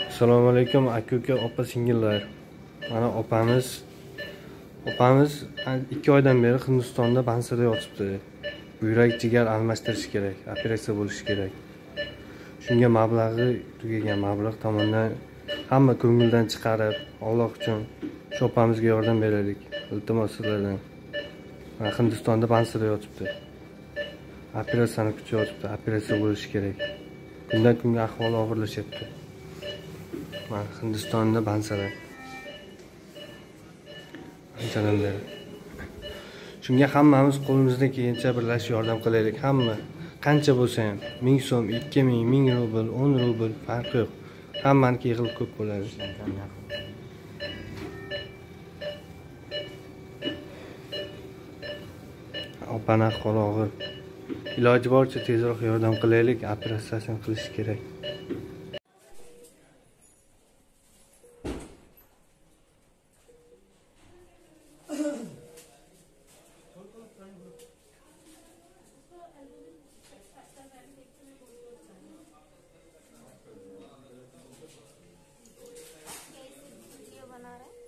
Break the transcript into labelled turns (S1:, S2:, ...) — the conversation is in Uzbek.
S1: Assalomu alaykum aka-uka, opa singillar. Mana opamiz 2 oydan beri Hindistonda Bansada yotibdi. Buyrak jigar almashtirish kerak, operatsiya bo'lishi kerak. Shunga mablag'i tugagan, mablag' tomondan hamma ko'ngildan chiqarib, Alloh uchun shu opamizga yordam beraylik. Iltimos sizlardan. Mana Hindistonda Bansada yotibdi. Operatsiyani kutib yotibdi, operatsiya bo'lishi kerak. Kundan kunga ahvoli og'irlashyapti. Mana Hindistonda Bansada. Anchadan beri. Shunga hammamiz qo'limizdan kelgancha birlashib yordam qilaylik. Hamma qancha bo'lsa ham 1000 so'm, 2000, 1000 rubl, 10 rubl farqi yo'q. Hammaniki yig'ilib ko'p bo'ladi. Opani ahvoli og'ir. Iloji boricha tezroq yordam qilaylik, operatsiyasini qilish kerak.
S2: बना रहा है।